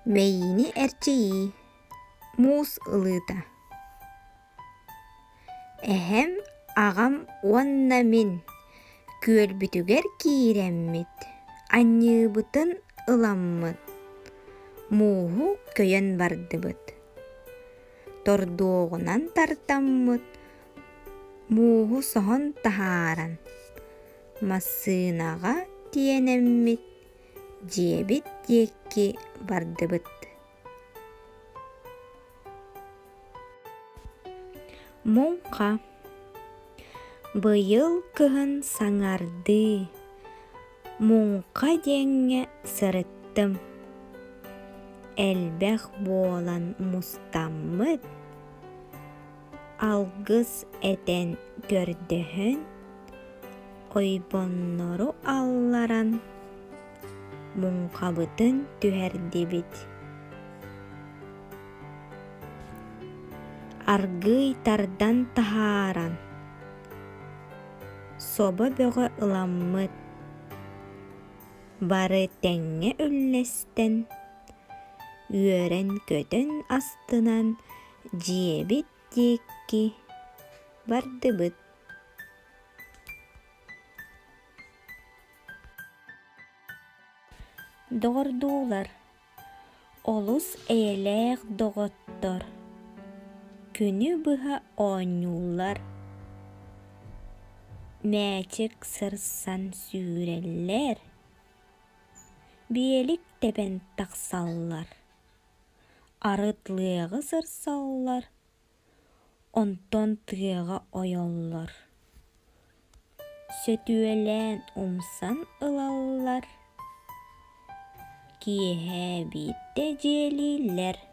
Мэйиини эрчийии, муус ылыыта Эһэм, аҕам уонна мин күөлбүтүгэр киирэммит, анньыыбытын ыламмыт, мууһу көйөн бардыбыт. Тордуоҕунан тардаммыт, мууһу соһон таһааран, массыынаҕа тиэнэммит, дьиэбит диэки бардыбыт. Муҥха Быйыл кыһын саҥардыы, муҥха диэҥҥэ сырыттым. Элбэх буолан мустаммыт, алгыс этэн көрдөһөн, ойбоннору алларан муҥхабытын түһэрдибит. Аргыый тардан таһааран, собо бөҕө ыламмыт, бары тэҥҥэ үллэстэн, үөрэн-көтөн астынан дьиэбит диэки бардыбыт. Доҕордуулар Олус эйэлээх доҕоттор, күнү быһа оонньууллар, мээчик сырсан сүүрэллэр, биэлик тэбэн тахсаллар, арыт лыаҕы сырсаллар Онтон тыаҕа ойоллор, сөтүөлээн умсан ылаллар, киэһэ биирдэ дьиэлииллэр.